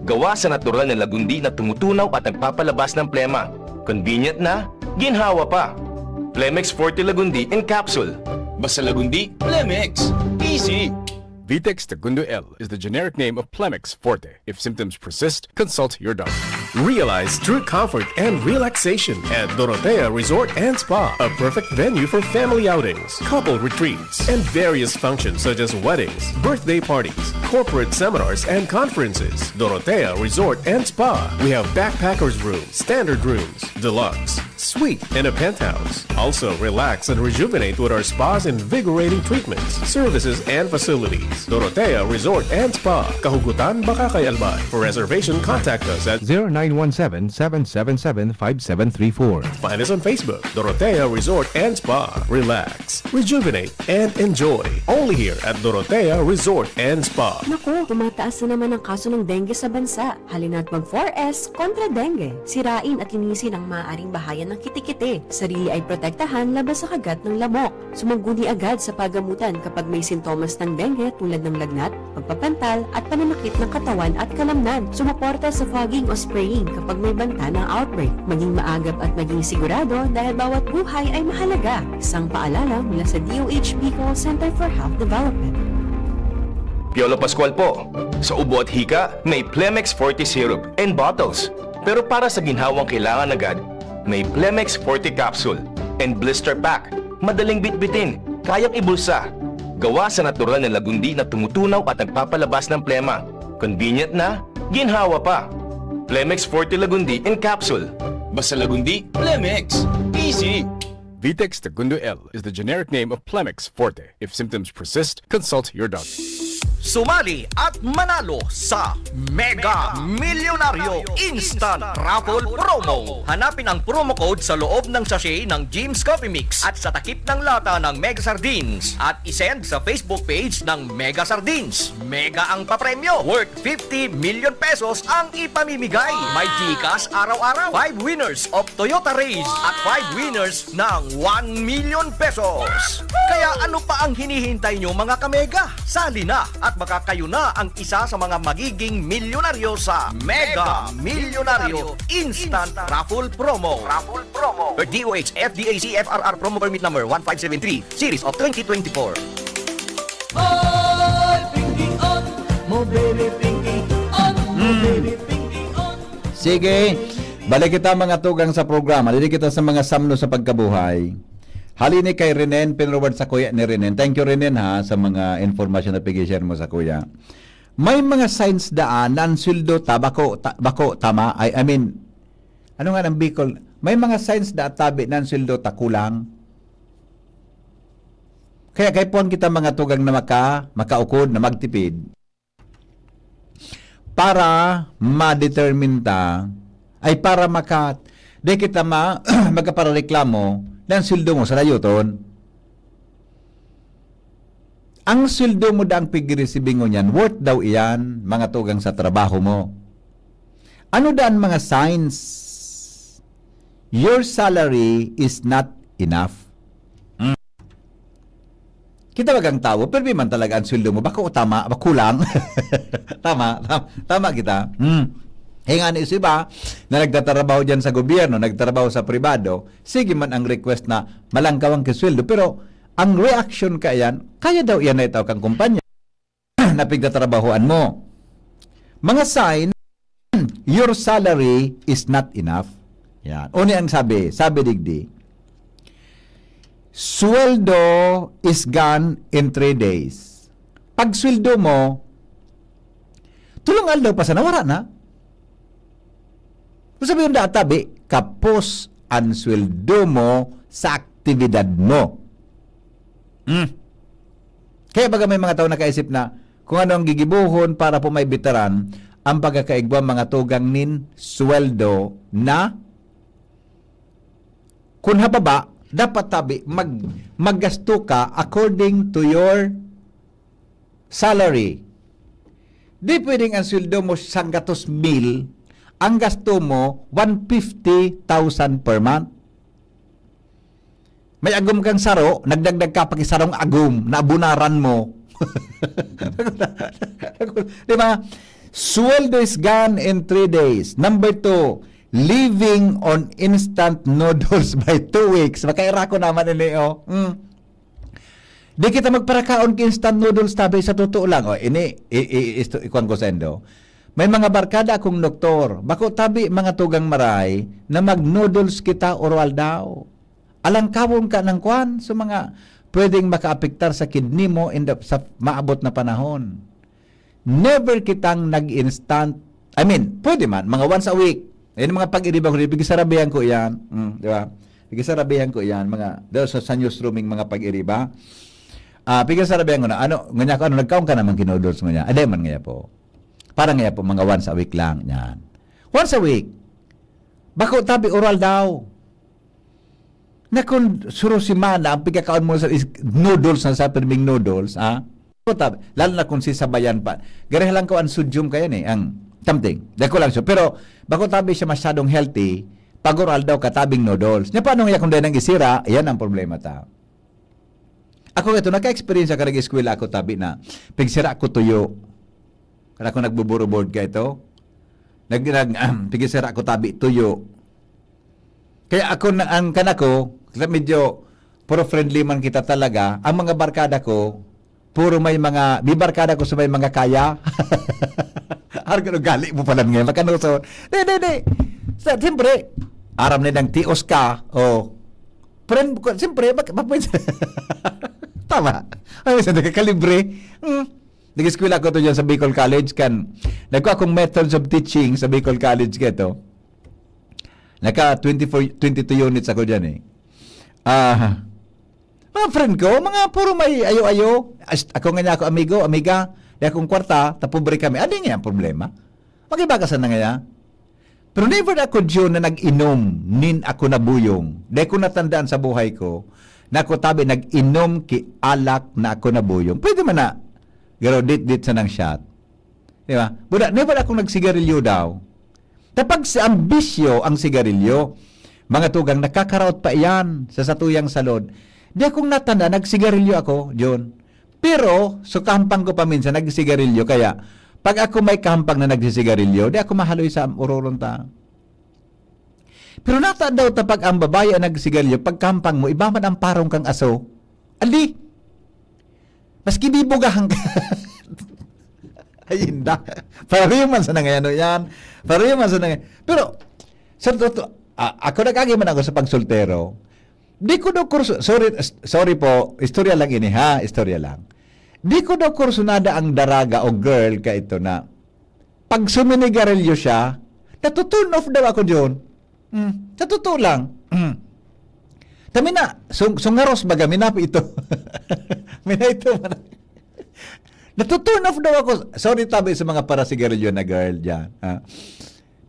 Gawa sa natural na lagundi na tumutunaw at nagpapalabas ng plema. Convenient na, ginhawa pa. Plemex Forte Lagundi in Capsule. Basta Lagundi, Plemex. Easy! Vitex Tagundo L is the generic name of Plemex Forte. If symptoms persist, consult your doctor. Realize true comfort and relaxation at Dorotea Resort and Spa, a perfect venue for family outings, couple retreats, and various functions such as weddings, birthday parties, corporate seminars, and conferences. Dorotea Resort and Spa. We have backpackers room, standard rooms, deluxe, suite, and a penthouse. Also, relax and rejuvenate with our spa's invigorating treatments, services, and facilities. Dorotea Resort and Spa, Kahugutan, Bacacay, Albay. For reservation, contact us at zero nine one seven, seven seven seven, five seven three four. Find us on Facebook, Dorotea Resort and Spa. Relax, rejuvenate, and enjoy. Only here at Dorotea Resort and Spa. Naku, tumataas na naman ang kaso ng dengue sa bansa. Halina't mag four S kontra dengue. Sirain at linisin ang maaaring bahayan ng kitikiti. Sarili ay protektahan laban sa kagat ng lamok. Sumangguni agad sa pagamutan kapag may sintomas ng dengue tulad ng lagnat, pagpapantal, at pananakit ng katawan at kalamnan. Sumuporta sa fogging o spraying kapag may banta ng outbreak. Maging maagap at maging sigurado dahil bawat buhay ay mahalaga. Isang paalala mula sa D O H Bicol Center for Health Development. Piolo Pascual po. Sa ubo at hika, may Plemex Forte Syrup and bottles. Pero para sa ginhawang kailangan agad, may Plemex Forte Capsule and Blister Pack. Madaling bitbitin, kayang ibulsa. Gawa sa natural na lagundi na tumutunaw at nagpapalabas ng plema. Convenient na, ginhawa pa. Plemex Forte Lagundi in Capsule. Basta Lagundi, Plemex. Easy! Vitex Tagundo L is the generic name of Plemex Forte. If symptoms persist, consult your doctor. Sumali at manalo sa Mega Milyonaryo Instant Raffle Promo. Hanapin ang promo code sa loob ng sachet ng Jim's Coffee Mix at sa takip ng lata ng Mega Sardines at isend sa Facebook page ng Mega Sardines. Mega ang papremyo, worth fifty million pesos ang ipamimigay. May GCash araw-araw, five winners of Toyota Raize at five winners ng one million pesos. Kaya ano pa ang hinihintay nyo, mga kamega? Sali na at baka kayo na ang isa sa mga magiging milyonaryo sa Mega Milyonaryo Instant Raffle Promo. Raffle Promo. D O H F D A C F R R Promo Permit Number one five seven three, Series of twenty twenty-four. Oy, pinking on mo, baby, pinking on mo, baby, pinking on. Sige, balik kita, mga tugang, sa programa. Dili kita sa mga samno sa pagkabuhay. Halini kay Renen, pinroward sa kuya ni Renen. Thank you, Renen, ha, sa mga informasyon na pag-share mo sa kuya. May mga signs daan na ang sweldo ta, bako, ta, bako tama. I, I mean, ano nga ng Bicol? May mga signs da tabi na ang sweldo ta kulang. Kaya kaipuhan kita, mga tugang, na maka, makaukod, na magtipid para ma-determine ta, ay para maka, di kita ma, magkaparareklamo na ang sweldo mo sa layuton. Ang sweldo mo daang pigirisibi ngunyan, worth daw iyan, mga tugang, sa trabaho mo. Ano daan mga signs? Your salary is not enough. Hmm. Kita bagang tawo, pirmi man talaga ang sweldo mo. Bako tama, ba kulang? Tama, tam-, tama kita. Hmm. Kaya nga ni iba na nagtatrabaho dyan sa gobyerno, nagtrabaho sa pribado, sige man ang request na malangkaw ang kisweldo, pero ang reaction kaiyan, kaya daw iyan na itao kan kumpanya. Na pigtatrabahoan mo. Mga sign, your salary is not enough. Yan. Uni ang sabi, sabi digdi, "Sweldo is gone in three days." Pag sweldo mo, tulong aldaw pa sana, wala na. Kung sabi yung data, bi, kapos ang sweldo mo sa aktibidad mo. Hmm. Kaya baga may mga tao nakaisip na kung ano ang gigibohon para po maibitaran ang pagkakaigwa, mga tugang, nin sweldo na kun hababa, dapat tabi, mag-, maggasto ka according to your salary. Di pwedeng ang sweldo mo sanggatos mil, ang gasto mo one fifty thousand per month. May agom kang saro, nagdagdag ka pa ki sarong agom, naabunaran mo. Di ba? Sweldo is gone in three days. Number two, living on instant noodles by two weeks. Makairako naman ini, oh. Hmm. Di kita magparakaon ki instant noodles, tabi, sa totoo lang. O, ini, i, i, isto, ikuwan ko sa indo. May mga barkada akong doktor. Bako tabi, mga tugang maray, na mag-noodles kita oro-aldaw. Alangkawon ka ng kwan sa mga pwedeng makaapektar sa kidney mo in the, sa maabot na panahon. Never kitang nag-instant. I mean, pwede man, mga once a week. Yan mga pag-iriba ko, pigsarabihan ko yan. Mm, di ba? Pigsarabihan ko yan, mga, daw sa, sa newsrooming mga pag-iriba. Ah, pigsarabihan ko na, ano, ngunyan ko, ano, nagkaon ka naman ki noodles ngunyan? Aday man ngaya po. Parang ngaya po, mga once a week lang, yan. Once a week. Bako tabi, oral daw. Na kun suro semana, ang pagkakaon mo sa is-, noodles na sa pirming noodles, ha? Puta, lalo na kung sisabayan pa. Gari lang ko ang sodium kaya ni, ang something. Dako lang siya. Pero, bako tabi siya masyadong healthy, pag oral daw katabing noodles. Nya, paano nga kung dahil nang isira, yan ang problema ta. Ako ito, naka-experience ako, nag-eskwela ako tabi na, pigsira ko tuyo. Kaya ako nagbuburo board ka ito. Nag, nag, pigsira ko tabi tuyo. Kaya ako na, ang kanako, medyo pro-friendly man kita talaga, ang mga barkada ko, Puro may mga, bibarkada ko sa may mga kaya. Arog ugali mo pala ngayon, makanuson. Di, di, di. Sa, siyempre, aram na nang tios ka. O, friend ko, siyempre, mak-, mapuwin-, tama. Ay, sa nagkakalibre. Hmm. Nag-eskwela ko to dyan sa Bicol College, kan, nagkuha akong methods of teaching sa Bicol College, kaya to. Naka twenty-four, twenty-two units ako dyan eh. Ah, mga friend ko, mga puro may ayo-ayo. As-, ako nga niya ako, amigo, amiga, di akong kwarta, ta pobre kami. Ano nga ang problema? Mag-iba ka sana ngaya? Pero never ako, Diyo, na nag-inom, nin ako nabuyong. Di ko natandaan sa buhay ko, na ako tabi nag-inom ki alak na ako nabuyong. Pwede man na, garo dit-dit sa nang shot. Di ba? Buda, never akong nagsigarilyo daw. Kapag si ambisyo ang sigarilyo, mga tugang, nakakaraot pa iyan sa satuyang salod. Di akong natanda, nagsigarilyo ako, John. Pero, so kahampang ko pa minsan, nagsigarilyo. Kaya, pag ako may kahampang na nagsisigarilyo, di ako mahaloy sa uroron ta. Pero nata daw ta pag ang babae ang nagsigarilyo, pagkahampang mo, iba man ang parong kang aso. Ali! Maski bibugahan ka. Ay, inda. Pareho man sa nangayano yan. Pareho man sa nangay-, pero, sa totoo, a-, ako nag-agi man ako sa pagsoltero. Di ko daw kurso, sorry, s-, sorry po, istorya lang ini ha, istorya lang. Di ko daw kursunada ang daraga o girl ka ito na pag suminigarilyo siya, natu-turn off daw ako, John. Hmm, sa totoo lang. Hmm. Kami na, sung-, sungaros baga, minapo ito. Mina ito, man. Natu-turn off daw ako. Sorry tabi sa mga parasigarilyo na girl dyan. Ha?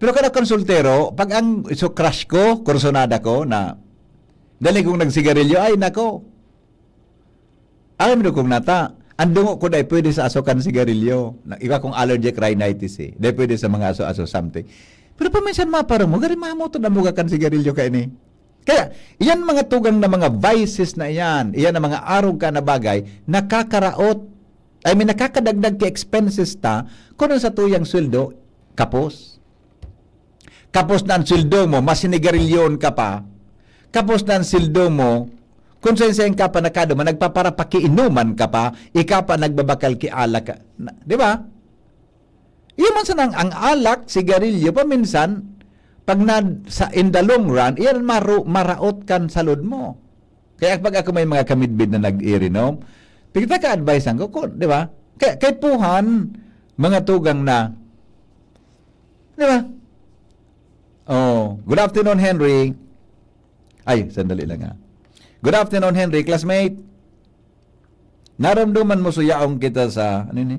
Pero kada kong soltero, pag ang so crush ko, kursunada ko, na dali kong nagsigarilyo, ay nako. Alam mo kung nata, ang dungo ko dai pwede sa aso kan sigarilyo. Na, iba kong allergic rhinitis eh. Dai pwede sa mga aso-aso something. Pero paminsan maparong mo, gari mamoto na mo kan sigarilyo ka ini. Kaya, iyan mga tugang na mga vices na iyan, iyan ang mga arog ka na bagay, nakakaraot, I mean, nakakadagdag ka expenses ta, kung ang sa tuyang sweldo, kapos. Kapos na ang sweldo mo, masinigarilyon ka pa. Kapos na ang sweldo mo, kung sain-sain ka pa nakaduman, nagpaparapakiinuman ka pa, ika pa nagbabakal ki alak ka. Na, di ba? Iyo man sanang ang alak, sigarilyo, paminsan, pag na, sa, in the long run, iyan maru-, maraot kan salud mo. Kaya pag ako may mga kamidbid na nag-iirinom, tigta ka advice ko, ko, di ba? Kaya, kay puhan, mga tugang na, di ba? Oh, good afternoon, Henry. Ay, sandali lang ha. Good afternoon, Henry. Classmate, naramdaman mo suyaong kita sa, ano ni?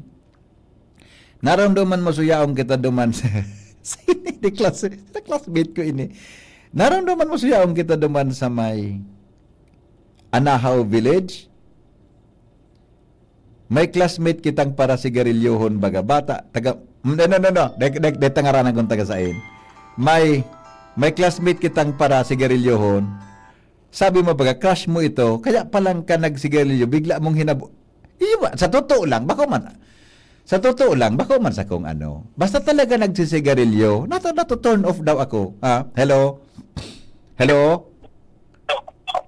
Naramdaman mo suyaong kita duman sa, sa ini, di class-, sa classmate ko ini. Naramdaman mo suyaong kita duman sa may Anahaw Village? May classmate kitang parasigarilyohon baga bata, taga, no, no, no, no. Dai, dai, dai ta ngaranan kung taga sain. May, may classmate kitang parasigarilyohon. Sabi mo baga, crush mo ito, kaya palang ka nagsigarilyo, bigla mong hinabo-, iyo ba? Sa totoo lang, bako man, sa totoo lang, bako man sa kung ano. Basta talaga nagsisigarilyo, natu-, natu-turn off daw ako. Ha? Hello? Hello?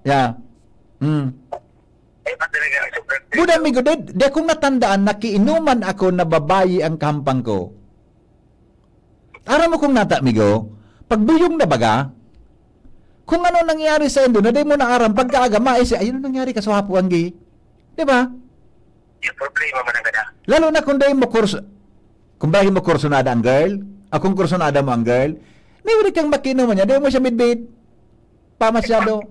Yeah. Mm. Ay, pa talaga ang sobrang Buda, amigo, di, di akong natandaan na kiinuman ako na babayi ang kahampang ko. Aram mo kung nata, amigo, pag buyong na baga, kung ano nangyari sa indo, na di mo na aram, pagkaaga, maisi, "Ayun ang nangyari, kaswapo ang gi." Di ba? Yung problema man ang gada. Lalo na kung dahil mo kurso, kung dahil mo kursunada ang girl, o kung kursunada mo ang girl, may uli kang makinuman niya, di mo siya midbid. Pamasyado.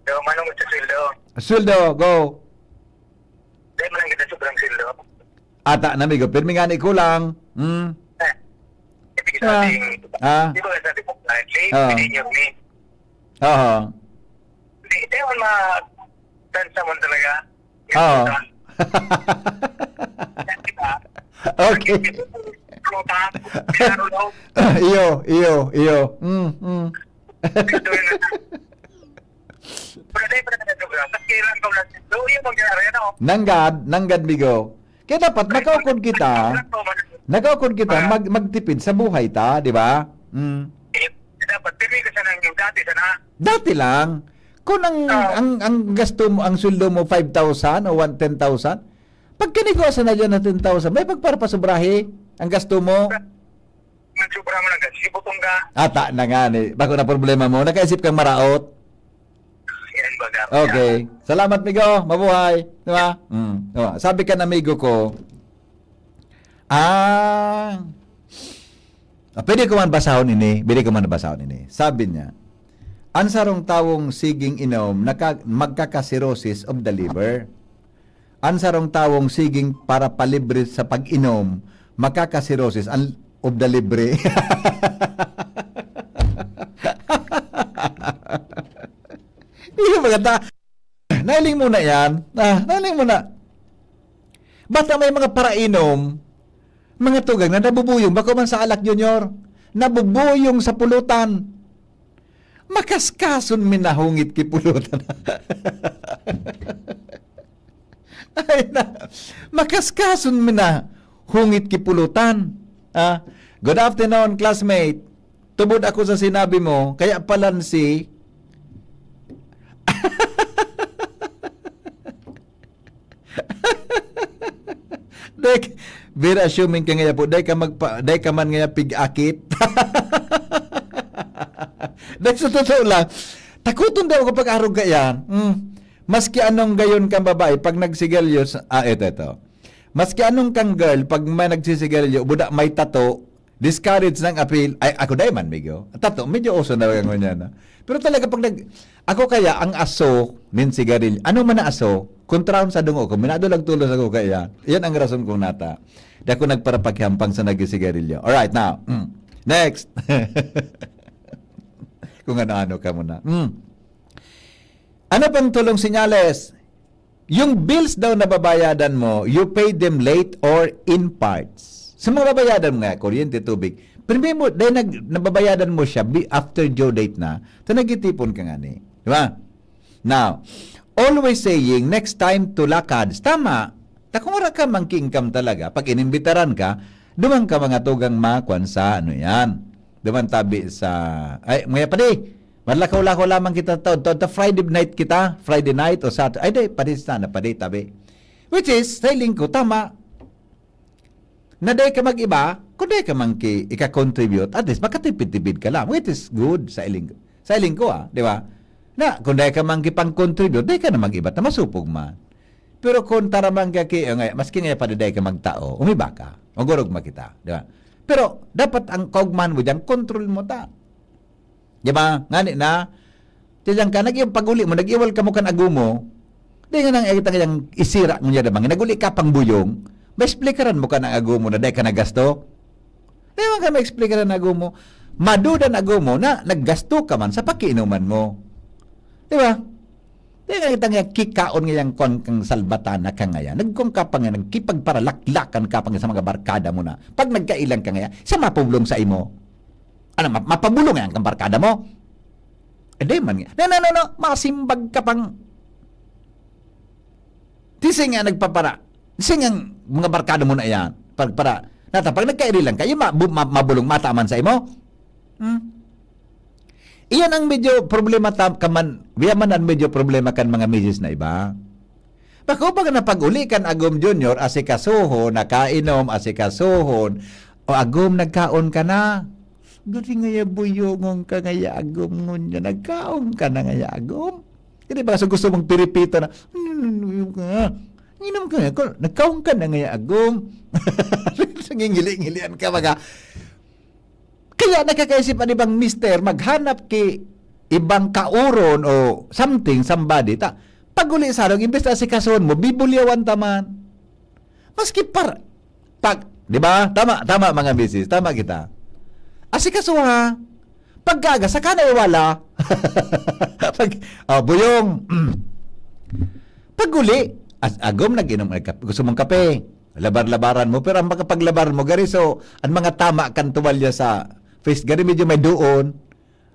So, manong sa sweldo? Sweldo, go. Dahil man ang ganda sobrang sweldo. Ata na, amigo. Pirmi nga ni kulang. Hmm. Eh, ibig Ah. sabihin, Ah. di ba sabi mo, currently, Oo. pwede niyo ni Oo. Hindi, hindi naman ma-, tansa mo talaga. Oo. Di ba? Okay. Tropa, klaro, no? Iyo, iyo, iyo. Mm, mm. Ito yun. Pero dahil pa naman ito, bro. Mas kailan ka ulit? So, yung mangyari, ano? Nanggad, nanggad, migo. Kaya dapat, nakaukod kita, nakaukod kita, Ah. mag-, magtipid sa buhay ta, di ba? Mm. Eh, dapat, pirmi ka sana yung dati, sana. Dati lang. Kung ang, Ah. ang, ang gasto mo, ang sweldo mo, five thousand o one, ten thousand, pagkanigwa sa na dyan na ten thousand, may pagparapasobrahe ang gasto mo. May sobra mo na, guys. Ibutong ka. Ata na nga ni. Bako na problema mo. Nakaisip kang maraot. Yan, baga. Okay. Salamat, migo. Mabuhay. Di ba? Mm. Oh, sabi kan amigo ko, ah, ah, pwede ko man basahon ini. Pwede ko man basahon ini. Sabi niya, "Ang sarong tawong siging inom, naka-, magkaka-cirrhosis of the liver. Ang sarong tawong siging para palibre sa pag-inom, makaka-cirrhosis ang, of the libre." Hindi maganda. Nailing mo na yan. Ah, nailing mo na. Bata may mga parainom, mga tugang na nabubuyong, bako man sa alak, Junior, nabubuyong sa pulutan. Makaskason mi na hungit ki pulutan. Ay na, makaskason mi na hungit ki pulutan. Ah, good afternoon, classmate. Tubod ako sa sinabi mo, kaya palan si Dek, very assuming ka ngaya po. Dai ka magpa-, dai ka man ngaya pig-akit. Dek, sa totoo lang, takuton daw ako pag-arog kaya. Hmm. Maski anong gayon kang babae, pag nagsigarilyo sa, ah, eto, eto. Maski anong kang girl, pag may nagsisigarilyo, buda may tato, discourage ng apil. Ay, ako dai man, migo. Tato, medyo uso na lang ngunyan, no? Pero talaga, pag nag-, ako kaya, ang aso, nin sigarilyo, ano man na aso, kontrahon sa dungo ko, minado lang tulos ako kaya. Yan ang rason kong nata. Di ako nagparapaghampang sa nagsigarilyo. Alright, now, mm. Next. Kung ano-ano ka muna. Mm. Ano pang tulong sinyales? Yung bills daw na babayadan mo, you pay them late or in parts. Sa mga babayadan mo nga, kuryente, tubig, pero may mo, dahil nag-, nababayadan mo siya bi-, after due date na, ta nagtitipon ka nga ni. Di ba? Now, always saying, "Next time to lakad." Tama. Ta kung wala ka monkey income talaga, pag inimbitaran ka, duman ka mga tugang makwan sa ano yan. Duman tabi sa, ay, mga padi, maglakaw-lakaw lamang kita taon. Taon ta Friday night kita, Friday night o Saturday. Ay, di, padi sana, padi, tabi. Which is, sa hiling ko, tama. Na dai ka mag-iba, kung dai ka man ki-, ika-contribute, at least makatipid-tipid ka lang. Which is good sa hiling, sa hiling ko, ah, di ba? Na, kung dai ka man kipang-contribute, dai ka na mag-iba, ta masupog man. Pero kung taraman ka ki-, eh, ngay-, maski nga padi dai ka magtao, umiba ka, magurog makita, di ba? Pero dapat ang kaugmahan mo diyan, control mo ta. Di ba? Ngani na, diyan ka, nag-, pag-uli mo, nag-iwal ka mo kan ago mo, di nga nang ita kayang isira mo niya damang, nag-uli ka pang buyong, maexplikaran mo kan ago mo na dai ka nagasto. Di man ka maexplikaran na ago mo, maduda na ago mo na naggasto ka man sa pakiinuman mo. Di ba? Di nga ita nga kikaon ngayang kon kang salbatana ka ngayan. Nagkon ka pa nga, nagkipagparalaklakan ka pa nga sa mga barkada mo na. Pag nagkailang ka ngayan, sa mapublong sa imo. Ano, ma-, mapabulong yan kang barkada mo? Eh, di man nga. No, no, no, no. Masimbag ka pang. Di siya nga nagpapara. Di siya nga mga barkada mo na yan. Pag para, nata, pag nagkairi lang kayo, ma-, bu-, ma-, mabulong mataman sa imo. Hmm? Iyan ang medyo problema ta-, kaman, iyan man ang medyo problema kan mga misis na iba. Bako baga na pag-uli kan agom Junior, asikasuhon, nakainom, asikasuhon, o agom, nagkaon ka na. Guri ngaya buyongon ka ngaya agom ngunyan, nagkaon ka na ngaya agom. Kaya ba, so gusto mong piripito na, "Hmm, inom ka, inom ka, nagkaon ka na ngaya agom." Ngingili-ngilian ka, baga. Kaya nakakaisip an ibang mister, maghanap ki ibang kauron o something, somebody, ta pag-uli sa harong, imbes na asikasuhon mo, bibulyawan ta man. Maski par-, pag, di ba? Tama, tama, mga misis, tama kita. Asikasuha. Pagkaga, saka na iwala. Pag, oh, buyong. Pag-uli, as-, agom, nag-inom, ay, kap-, gusto mong kape. Labar-labaran mo, pero ang makapaglabar mo, gari, so, ang mga tama kan tuwalya sa face, gari, medyo may doon.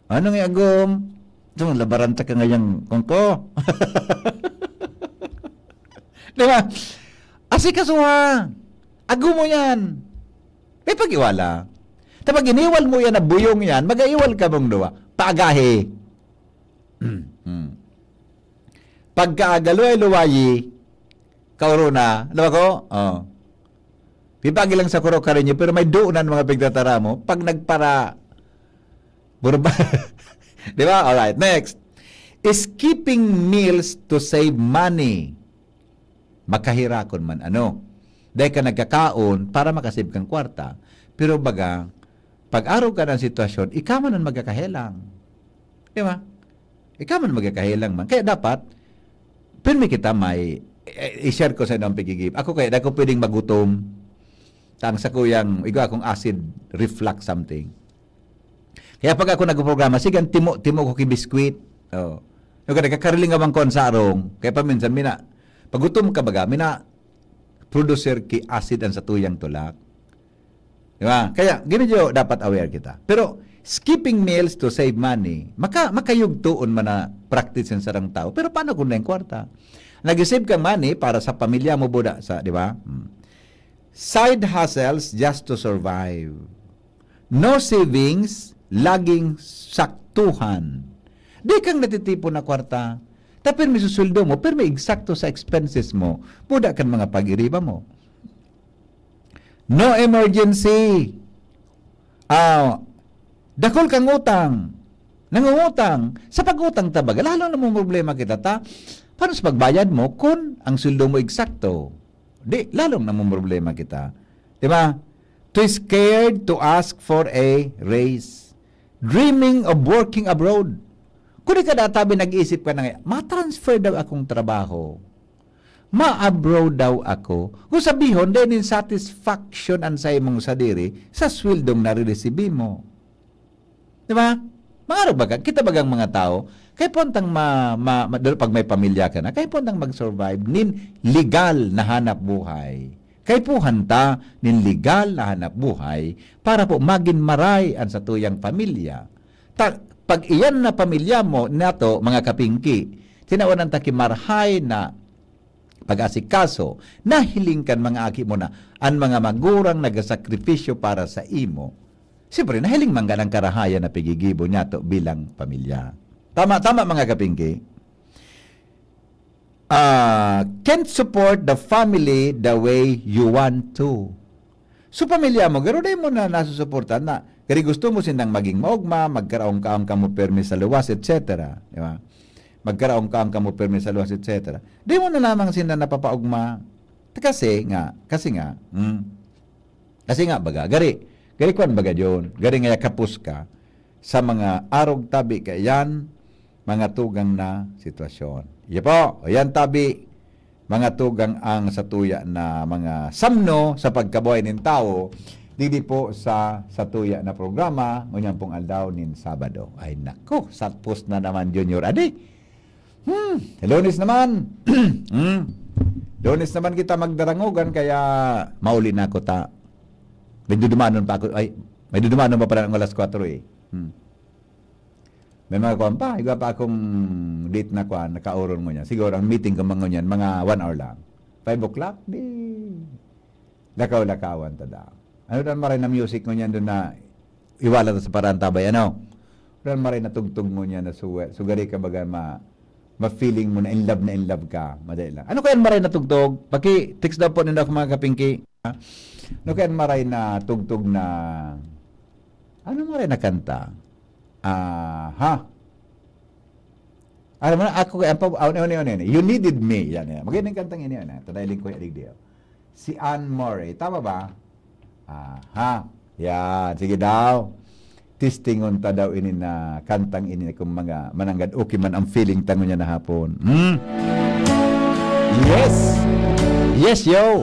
Ano nga, agom? Ito, labaran ta ka ngayang kung ko. Di ba? Asikasuha. Agom mo yan. May pag-iwala. Ta pag iniwal mo yan na buyong yan, mag-aiwal ka mong duwa. Paagahi. Hmm. Pagkaaga luway-luwayi, kaorona, ano ba ko? Oh. Pipagi lang sa kuro karinyo, pero may doon ang mga pigtatara mo. Pag nagpara, burba, di ba? Alright, next. Skipping meals to save money. Makahirakon man, ano? Dahil ka nagkakaon para makasave kang kwarta. Pero baga, pag arog ka ng sitwasyon, ikaw man ang magkakahelang. Di ba? Ikaw man magkakahelang man. Kaya dapat, pirmi kita may, eh, i-share ko sa inyo ang pigigib. Ako kaya, di ako pwedeng magutom. Tang sa kuyang, igo akong acid reflux something. Kaya pag ako nagprograma, sige, ang timo, timo ko ki biskwit. Oh. Yung kada kakariling abang ko ang sarong. Kaya paminsan, mina, pagutom ka baga, mina, producer ki acid ang sa tuyang tulak. Di ba? Kaya, ginidyo, dapat aware kita. Pero, skipping meals to save money, maka, makayugtuon man na practice sa sarang tao. Pero paano kung na yung kwarta? Nag-save kang money para sa pamilya mo, buda, sa, di ba? Hmm. Side hustles just to survive. No savings, laging saktuhan. Di kang natitipon na kwarta. Ta pirmi susweldo mo, pirmi eksakto sa expenses mo. Buda kan mga pag-iriba mo. No emergency. Ah, dakul kang utang. Nangungutang. Sa pag-utang ta baga, lalo na mong problema kita ta. Paano sa pagbayad mo kung ang sweldo mo eksakto? Di, lalong namumroblema kita. Di ba? Too scared to ask for a raise. Dreaming of working abroad. Kung di ka databi nag-iisip ka na nga, "Ma-transfer daw akong trabaho. Ma-abroad daw ako." Kung sabihon, dahil nin satisfaction an sa imong sadiri sa sweldong nariresibi mo. Di ba? Mga baga, kita bagang mga tao, kaya po antang ma, ma, ma, pag may pamilya ka na, kaya po antang mag-survive nin legal na hanap buhay. Kaya po hanta nin legal na hanap buhay para po magin maray ang satuyang pamilya. Ta, pag iyan na pamilya mo, nato, mga kapingki, tinawanan ta ki marhay na pag-asikaso, nahiling kan mga aki mo na an mga magurang nagasakripisyo para sa imo. Siyempre, nahiling man ka ng karahayan na pigigibo niyato bilang pamilya. Tama, tama, mga kapingki. Ah, can't support the family the way you want to. So, pamilya mo, garo dai mo na nasusuportahan na. Gari gusto mo sindang maging maogma, magkaraong-kaong kamo permi sa luwas, et cetera. Di ba? Magkaraong-kaong kamo permi sa luwas, et cetera. Di mo na lamang sinda napapaogma. Kasi nga, kasi nga, hmm. Kasi nga, baga, gari, gari kwan baga yun. Gari nga yakapos ka sa mga arog tabi kaiyan, mga tugang na sitwasyon. Iya po, ayan tabi, mga tugang ang satuya na mga samno sa pagkabuhay nin tawo, digdi po sa satuya na programa, ngunyan pong aldaw nin Sabado. Ay nako, satpos na naman, Junior. Adi, hmm, Lunes naman. Hmm. Lunes naman kita magdarangogan, kaya mauli na ako ta. May dudumanon pa ako, ay, may dudumanon pa pala ng alas kwatro eh. Hmm. May mga kuwan pa, igwa pa akong date na kuwan, nakauron ngunyan. Siguro ang meeting ko mga ngunyan, mga one hour lang. Five o'clock, di lakaw-lakawan ta daw. Ano dan maray na music ngunyan doon na iwala ta sa Parantabay, ano? Dan maray na tugtog ngunyan na suwe. Sugari ka baga ma, ma-feeling mo na in love na in love ka. Madali lang. Ano kaya maray na tugtog? Paki-text daw po ninyo ako, mga kapingki. Ha? Ano kaya maray na tugtog na, ano maray na kanta? Aha. Alam mo na, ako kaya, ano, ano, ano, ano, You Needed Me. Yan, yan. Magaling kantang ini, yan. Ito na iling Kuya Digdio. Si Anne Murray. Tama ba? Aha. Yan. Sige daw. Testingon ta daw ini na kantang ini kung mga mananggad okay man ang feeling ta ngunyan na hapon. Hmm? Yes! Yes, yo!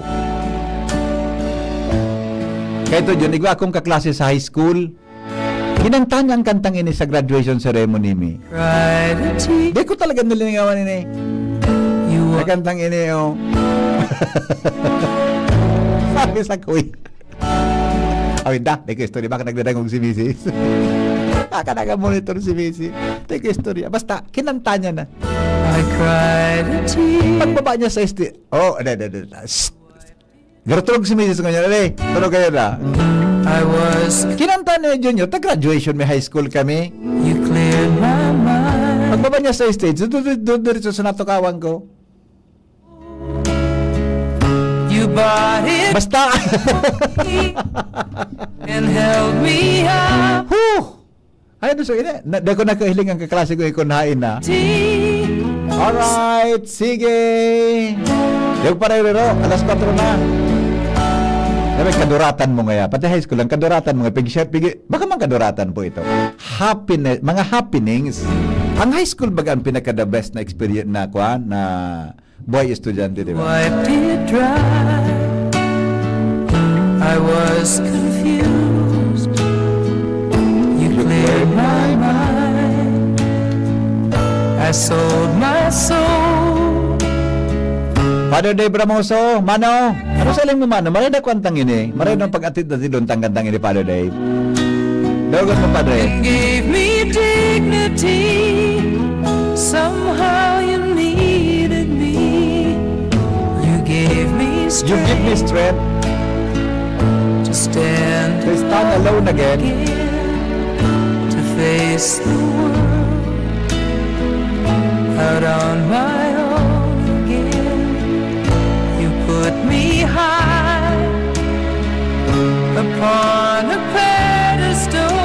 Kaya ito, Jun, igwa akong kaklase sa high school. Kinanta niya ang kantang ini sa graduation ceremony mi. Di ko talaga nalingawan ini. Sa kantang ini, oh. Sabi sa kuya. Awin da, di ko istorya, baka nagdadangog si misis. Baka naga-monitor si misis. Di ko istorya. Basta, kinanta niya na. I cried a tear. Pagbaba niya sa esti-, oh, da, da, da, da. Shh. Garutulog si misis ko niya, dali. Tulog kayo na. I was Kinanta ni Junior, ta graduation mi high school kami. You cleared my mind. Pag Pabanyas sa stage, du- du- du- diretso sa natukawan ko. You bought it Basta! And held me up. Huh! Ay, gusto ini. Na, dahil ko nakahiling ang kaklase ko, ikon hain na. Tea. Alright, sige. Yung parerero, alas kwatro na. Sabi, kaduratan mo ngaya. Pati high school lang, kaduratan mo ngaya. Pig-share, pig- baka man kaduratan po ito. Happiness, mga happenings. Ang high school baga ang pinaka the best na experience na, kuwan, na buhay estudyante, di ba? Wiped it dry. I was confused. You cleared my mind. I sold my soul. Father Dave Ramoso, mano, ano sa mo, mano? Maray na kwantang ini. Maray na pag-atid-atid ang tangkantang ini, Father Dave. Dogon mo, Padre. And gave me dignity. Somehow you needed me. You gave me You give me strength strength to stand to stand alone again. Again, to face the world out on my own again. You put me high upon a pedestal,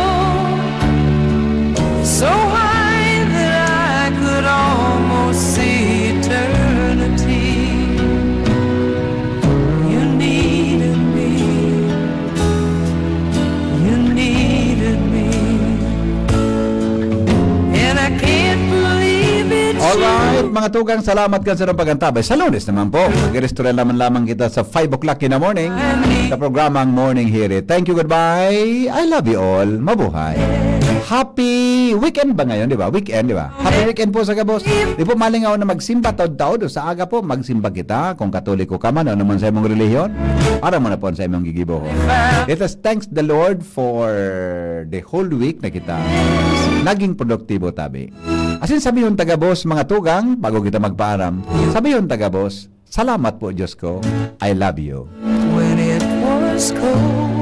so high that I could almost see eternity. You needed me. You needed me. And I can't believe it's Alright, you. Mga tugang, salamat kan sa pag-antabay. Sa Lunes naman po, mag-restaurant naman lamang kita sa five o'clock in the morning sa programang Morning Hirit. Thank you, goodbye. I love you all. Mabuhay. Happy weekend ba ngayon, di ba? Weekend, di ba? Happy weekend po sa gabos. Di po malingaw na magsimba taod-taod o sa aga po, magsimba kita. Kung Katoliko ka man, ano man sa imong relihiyon, aram mo na po sa imong gigibohon. Let us thanks the Lord for the whole week na kita naging produktibo tabi. Asin sabihon ta gabos, mga tugang, bago kita magpaaram, sabihon ta gabos, "Salamat po, Diyos ko. I love you." When it was cold,